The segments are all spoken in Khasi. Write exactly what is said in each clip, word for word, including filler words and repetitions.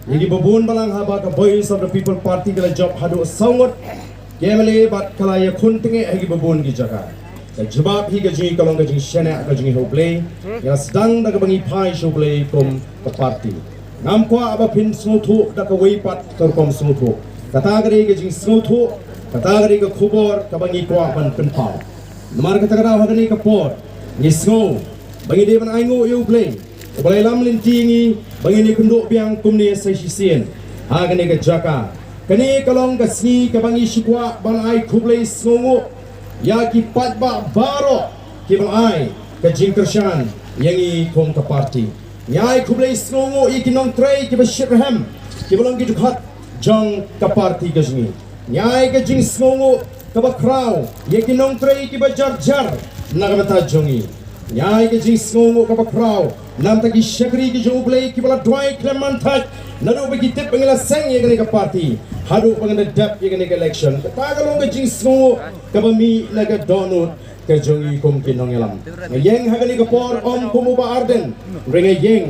Ïa kiba bun balang haba ka Voice of the People Party ka la jop haduh saw ngut ki M L A bad ka la ïakhun tyngeh ha kiba bun ki jaka. Ka jubab hi ka jong ngi ka long ka jingshaniah ka jong ngi ha U Blei. Ngi la sdang da kaba ngi phai sha U Blei kum ka party. Ngam kwah ba phin sngewthuh da kawei pat ka rukom sngewthuh. Kata ka dei ka jingsngewthuh, kata ka dei ka khubor kaba ngi kwah ban pynpaw. Namar kata ka daw ha kane ka por ngi sngew ba ngi dei ban ainguh ïa U Blei uba la ïalam lynti ïa ngi ba ngin ïakynduh biang kumne sa shisien ha kane ka jaka. Kane ka long ka sngi kaba ngi shu kwah ban ai khublei sngewnguh ïa ki paidbah baroh kiba la ai ka jingkyrshan ïa ngi kum ka party. Ngi ai khublei sngewnguh ïa ki nongtrei kiba shitrhem kiba long ki dkhot jong ka party ka jong ngi. Ngi ai ka jingsngewnguh kaba khraw ïa ki nongtrei kiba jar jar na ka bynta jong ngi. Ngi ai ka jingsngewnguh kaba khraw na ka bynta ki shakri ki jong U Blei kiba la duwai khlem man thait naduh ba ki tip ba ngi la seng ïa kane ka party haduh ba ngi la dep ïa kane ka election. Kata ka long ka jingsngewnguh kaba mih na ka dohnud ka jong ngi kum ki nongïalam. Nga ïeng ha kane ka por ym kum u Bah Ardent, hynrei nga ïeng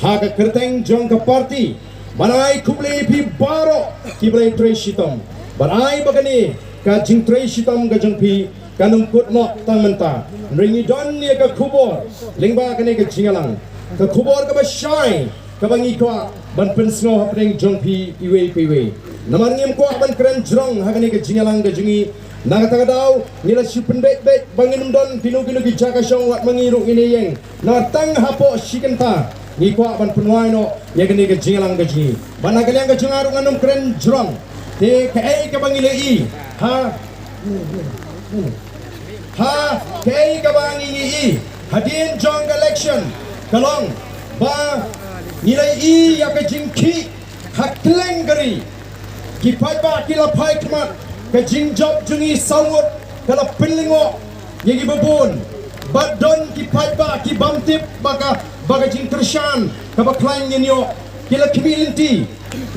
ha ka kyrteng jong ka party ban ai khublei ïa phi baroh kiba la ïatrei shitom ban ai ba kane ka jingtrei shitom ka jong phi kan ym kut noh tang mynta. Hynrei ngi don ïa ka khubor lyngba kane ka jingïalang, ka khubor kaba shai kaba ngi kwah ban pynsngew hapdeng jong phi iwei pa iwei. Namar ngim kwah ban kren jrong ha kane ka jingïalang ka jong ngi. Na kata ka daw ngi la shu pynbeit beit ba ngin ym don kino kino ki jaka shong, wat ma ngi ruh ngin ïeng. Namar tang hapoh shi kynta ngi kwah ban pynwai noh ïa kane ka jingïalang ka jong ngi. Bad na ka liang ka jong nga ruh ngan ym kren jrong. Te kaei kaba ngi la ïohi ha Ha kaei kaba ngi ïohi hadien jong ka election ka long ba ngi la ïohi ïa ka jingkhih ha kylleng ka ri. Ki paidbah ki la phai khmat, ka jingjop jong ngi saw ngut ka la pynlyngngoh ïa kiba bun. Bad don ki paidbah ki bym tip ba ka, ba ka jingkyrshan kaba khlaiñ ngin ïoh ki la khmih lynti.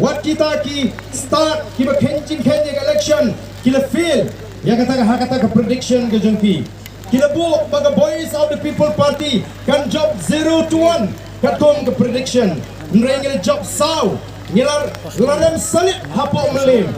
Wat kita ki stad kiba kheiñ jingkheiñ ïa ka election ki la fail ïa kata ka, ha kata ka prediction ka jong ki. Ki la buh ba ka Voice of the People Party kan jop zero to one katkum ka prediction. Hynrei ngi la jop saw, ngi la, la rem salit hapoh Mylliem.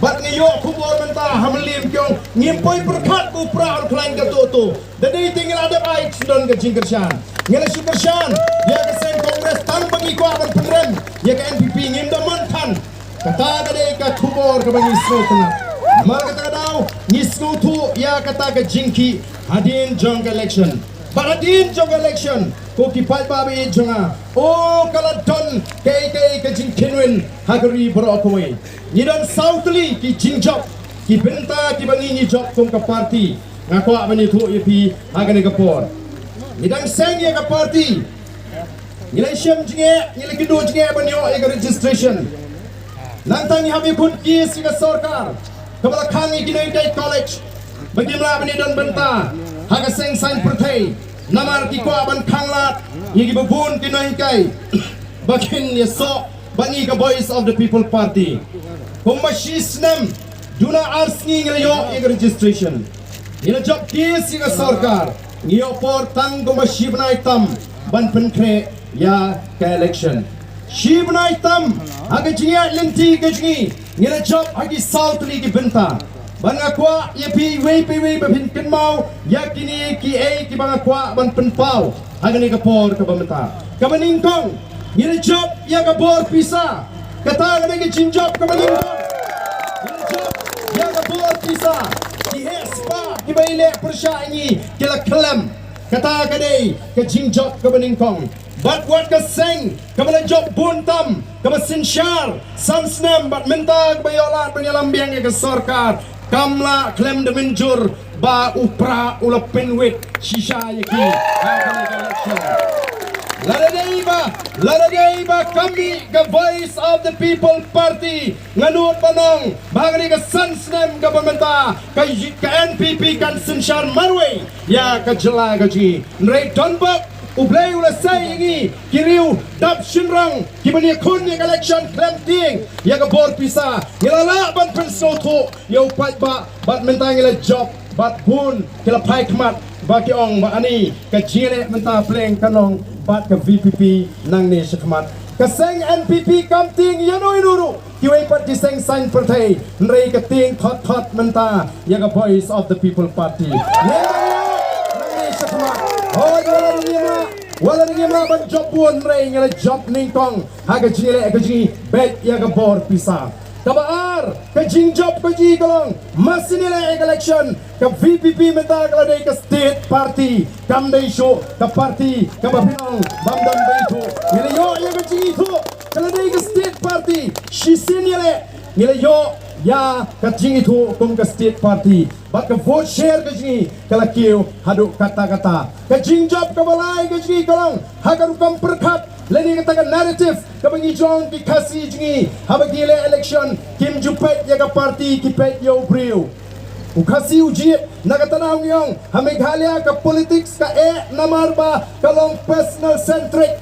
Bad ngi ïoh khubor mynta ha Mylliem ki ong ngim poi pyrkhat ba u Prah un khlaiñ kato kato. Da dei te ngi la dep ai sdang ka jingkyrshan. Ngi la shu kyrshan ïa ka seng Congress tang ba ngi kwah ban pynrem ïa ka N P P, ngim da mon than. Kata ka dei ka khubor kaba ngi sngewtynnat. Namar kata ka daw ngi sngewthuh ïa kata ka jingkhih hadien jong ka election. Bad hadien jong ka election, ko ki paidbah ba ïeit jong nga, o ka la don kaei kaei ka jingkynwin ha ka ri baroh kawei. Ngi don saw tylli ki jingjop, ki bynta kiba ngi ngi jop kum ka party. Nga kwah ban ïathuh ïa phi ha kane ka por. Ngi dang seng ïa ka party, ngi la shem jingeh, ngi la kynduh jingeh ban ïoh ïa ka registration. Nangta ngi hap ïakhun case ïa ka sorkar kaba la khang ïa ki nonghikai college ba kim lah ban ïadon bynta ha ka seng saiñ pyrthei. Namar ki kwah ban khanglad ïa kiba bun ki nonghikai ba kin ïasoh bad ngi ka Voice of the People Party. Kumba shi snem, duna ar sngi ngi la ïoh ïa ka registration. Ngi la jop case ïa ka sorkar, ngi ïoh por tang kumba shi bnai tam ban pynkhreh ïa ka election. Shi bnai tam ha ka jingïaid lynti ka jong ngi, ngi la jop ha ki saw tylli ki bynta. Bad nga kwah ïa phi iwei pa iwei ba phin kynmaw ïa kine kiei kiba nga kwah ban pynpaw ha kane ka por kaba mynta. Kaba nyngkong, ngi la jop ïa ka bor pisa. Kata ka dei ka jingjop kaba nyngkong. Ngi la jop ïa ka bor pisa. Ki heh spah kiba ïaleh pyrshah ïa ngi ki la khlem. Kata ka dei ka jingjop kaba nyngkong. Bad wat ka seng kaba la jop bun tam, kaba synshar san snem bad mynta kaba ïoh lad ban ïalam biang ïa ka sorkar, kam lah khlem da mynjur ba u Prah u la pynwit shisha ïa ki ha kane ka election. Lada dei ba, lada dei ba ka mih ka Voice of the People Party, nga nud ban ong ba ha kane ka san snem kaba mynta ka, ka N P P kan synshar marwei ïa ka jylla ka jong ngi. Hynrei don bok, U Blei u la sei ïa ngi ki riew dap shynrang kiban ïakhun ïa ka election khlem tieng ïa ka bor pisa. Ngi la lah ban pynsngewthuh ïa u paidbah bad mynta ngi la jop bad bun ki la phai khmat ba ki ong ba ani ka jingïaleh mynta pleng ka nong bad ka V P P nangne shakhmat. Ka seng N P P kam tieng ïa no ïa no ruh, kiwei pat ki seng saiñ pyrthei, hynrei ka tieng thot thot mynta ïa ka Voice of the People Party. Ngi ngi shakhmat. Hoi, wat la ngim lah, wat la ngim lah ban jop bun, hynrei ngi la jop nyngkong ha ka jingïaleh ka jingïabeit ïa ka bor pisa. Kaba ar, ka jingjop ka jong ngi ka long, ma sien ïaleh ka election, ka V P P mynta ka la dei ka state party, kam dei shuh ka party kaba pynlong bam dam bam tu. Ngi la ïoh ïa ka jingithuh ka la dei ka state party, shisien ïaleh ngi la ïoh ïa ka jingithuh kum ka state party. Bad ka vote share ka jong ngi ka la kiew haduh katta katta. Ka jingjop kaba lai ka jong ngi ka long ha ka rukom pyrkhat lane kata ka narrative kaba ngi jong ki Khasi jong ngi, haba ki leh election kim ju peit ïa ka party, ki peit ïa u briew. U Khasi u jied, na kata daw ngi ong ha Meghalaya ka politics ka eh namar ba ka long personal centric.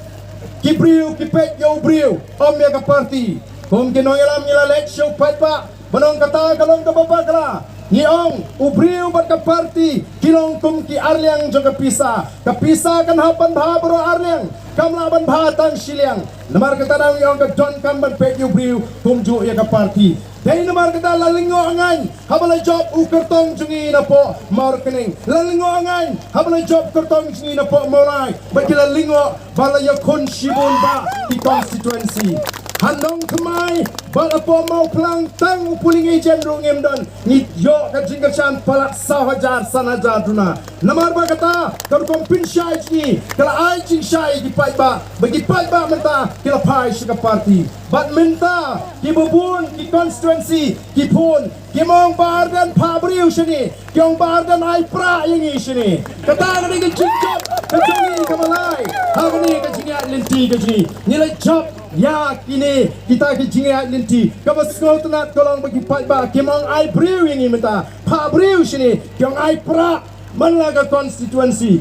Ki briew ki peit ïa u briew, ym ïa ka party. Kum ki nongïalam ngi la leit sha u paidbah, ban ong kata ka long kaba bakla. Ngi ong u briew bad ka party ki long kum ki arliang jong ka pisa. Ka pisa kan hap ban bha baroh arliang, kam lah ban bha tang shiliang. Namar kata daw ngi ong ka donkam ban peit ïa u briew kumjuh ïa ka party. Dei namar kata la lyngngoh ngaiñ haba la jop u kyrtong jong ngi napoh Mawryngkneng. La lyngngoh ngaiñ haba la jop kyrtong jong ngi napoh Mawlai. Bad ki la lyngngoh ba la ïakhun shibun bah ki constituency. Ha Nongthymmai bad hapoh Mawphlang tang u polling agent ruh ngim don. Ngi ïoh ka jingkyrshan palat saw hajar san hajar duna. Namar ba kata ka rukom pynshai jong ngi ka la ai jingshai ïa ki paidbah, ba ki paidbah mynta ki la phai sha ka party. Bad mynta kiba bun ki constituency ki phone, kim ong Bah Ardent phah briew shane, ki ong Bah Ardent ai prah ïa ngi shane. Kata ka dei ka jingjop ka jong ngi kaba lai ha kane ka jingïaid lynti ka jong ngi. Ngi la jop ïa kine kita ki jingïaid lynti. Kaba sngewtynnat ka long ba ki paidbah kim ong ai briew ïa ngi mynta, phah briew shane, ki ong ai prah. Man la ka constituency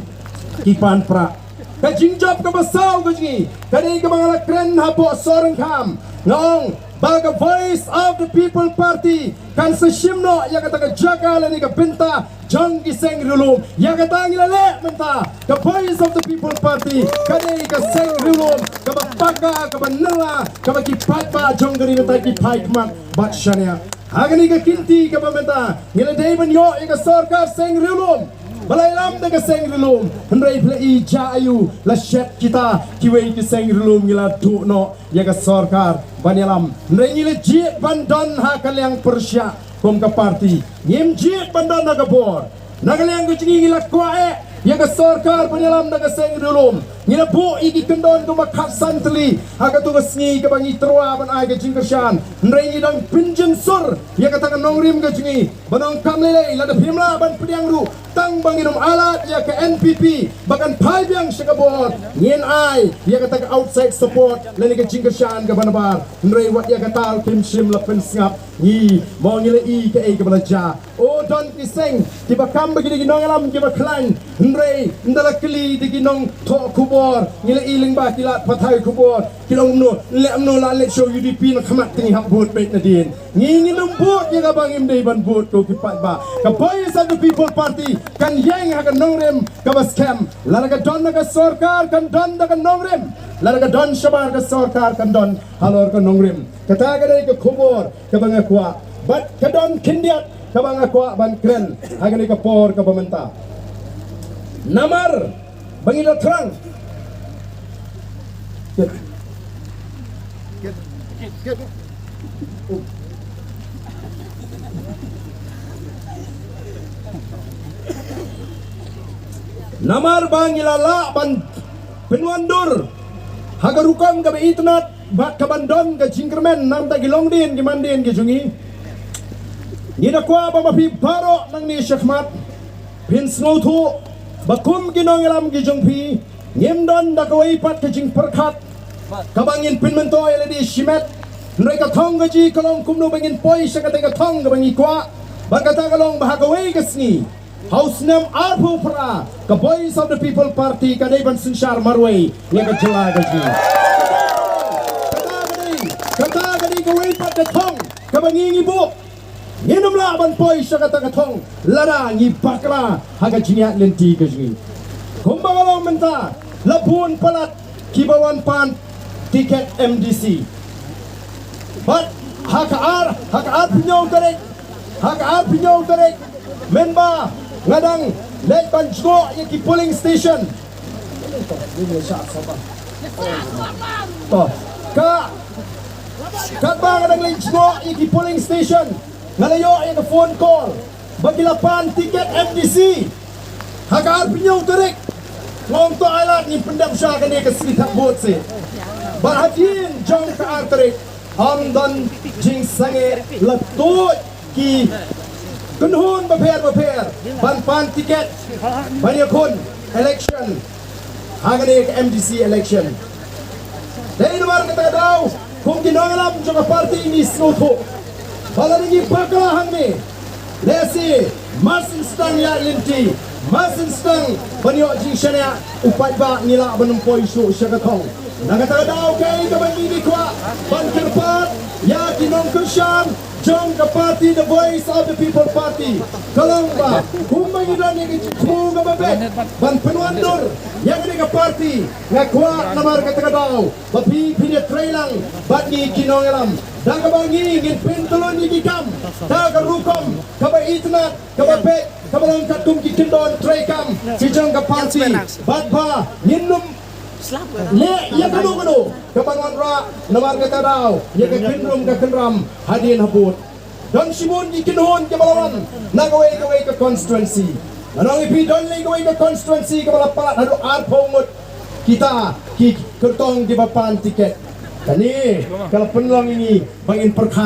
ki pan prah. Ka jingjop kaba saw ka jong ngi ka dei kaba nga la kren hapoh Sohryngkham, nga ong ba ka Voice of the People Party kan sa shim noh ïa kata ka jaka lane ka bynta jong ki seng riewlum. Ïa kata ngi la leh mynta, ka Voice of the People Party ka dei ka seng riewlum kaba paka, kaba nylla, kaba ki paidbah jong ka ri mynta ki phai khmat bad shaniah. Ha kane ka kynti kaba mynta ngi la dei ban ïoh ïa ka sorkar seng riewlum ba la ïalam da ka seng riewlum. Hynrei phi la i jia aïu, la shet kita kiwei ki seng riewlum, ngi la duh noh ïa ka sorkar ban ïalam. Hynrei ngi la jied ban don ha ka liang pyrshah kum ka party, ngim jied ban don ha ka bor. Na ka liang ka jong ngi ngi la kwah eh ïa ka sorkar ban ïalam da ka seng riewlum. Ngi la buh ïa ki kyndon kumba khatsan tylli ha kato ka sngi kaba ngi tyrwa ban ai ka jingkyrshan. Hynrei ngi dang pynjynsur ïa kata ka nongrim ka jong ngi ban ong kam lei lei, lada phim lah ban pdiang ruh, tang ba ngin ym ailad ïa ka N P P ba kan phai biang sha ka bor, ngin ai ïa kata ka outside support lane ka jingkyrshan kaba nabar. Hynrei wat ïa kata ruh kim shym la pynsngap. Ngi mo ngi la i kaei kaba la jia. O, don ki seng kiba kam ba ki dei ki nongïalam kiba khlaiñ, hynrei ynda la kylli da ki nongthoh khubor, ngi la i lyngba ki lad pathai khubor, ki la ong kumno, leh kumno, la leit sha U D P na khmat, te ngi hap vote beit nadien. Ngi ngin ym vote ïa kaba ngim dei ban vote, ko ki paidbah. Ka Voice of the People Party kan ïeng ha ka nongrim kaba skhem. Lada ka don na ka sorkar kan don da ka nongrim, lada ka don shabar ka sorkar kan don halor ka nongrim. Kata ka dei ka khubor kaba nga kwah. Bad ka don khyndiat kaba nga kwah ban kren ha kane ka por kaba mynta. Namar ba ngi la thrang, namar ba ngi la lah ban pynwandur ha ka rukom kaba itynnad bad kaban don ka jingkyrmen na ka bynta ki longdien ki mandien ki jong ngi. Ngi da kwah ba ma phi baroh nangne shakhmat phin sngewthuh ba kum ki nongïalam ki jong phi ngim don da kawei pat ka jingpyrkhat kaba ngin pynmyntoi ïa lade shimet. Hynrei ka thong ka jong ngi ka long kumno ba ngin poi sha kata ka thong kaba ngi kwah. Bad kata ka long ba ha kawei ka sngi, ha u snem arphew phra, ka Voice of the People Party ka dei ban synshar marwei ïa ka jylla ka jong ngi. Kata ka dei, kata ka dei kawei pat ka thong kaba ngi ngi buh. Ngin ym lah ban poi sha kata ka thong lada ngi bakla ha ka jingïaid lynti ka jong ngi. Kumba nga la ong mynta, la bun palat kiba wan pan tiket M D C. Bad ha ka ar, ha ka arphew hynñiew tarik, ha ka arphew hynñiew tarik, mynba nga dang leit ban jngoh ïa ki polling station. To, ka, katba nga dang leit jngoh ïa ki polling station, nga la ïoh ïa ka phone call ba ki la pan tiket M D C ha ka arphew hynñiew tarik. Nga ong to ai lad, ngin pyndep sha kane ka sngi thap vote seh. Bad hadien jong ka ar tarik, ym don jingsangeh, la tuid ki kynhun bapher bapher ban pan tiket ban ïakhun election ha kane ka M D C election. Dei namar kata ka daw, kum ki nongïalam jong ka party ngi sngewthuh ba lada ngi bakla hangne, lehse mar syn sdang ïaid lynti, mar syn sdang ban ïoh jingshaniah u paidbah, ngi lah ban ym poi shuh sha ka thong. Na kata ka daw kaei kaba ngi kwah ban kyrpad ïa ki nongkyrshan jong ka party The Voice of the People Party ka long ba kumba ngi don ïa ka jingthmu kaba beit ban pynwandur ïa kane ka party, nga kwah namar kata ka daw ba phi, phin ïatreilang bad ngi ki nongïalam da kaba ngi ngin pyntylun ïa ki kam da ka rukom kaba itynnad, kaba beit, kaba long katkum ki kyndon treikam ki jong ka party. Bad ba ngin ym leh ïa kano kano kaba wanrah namar kata ka daw ïa ka kynrum ka kynram hadien habud. Don shibun ki kynhun kiba la wan na kawei kawei ka constituency. Nga ong ïa phi, don lei kawei ka constituency kaba la palat haduh arphew ngut kita ki kyrtong kiba pan tiket. Kane ka la pynlong ïa ngi ba ngin pyrkhat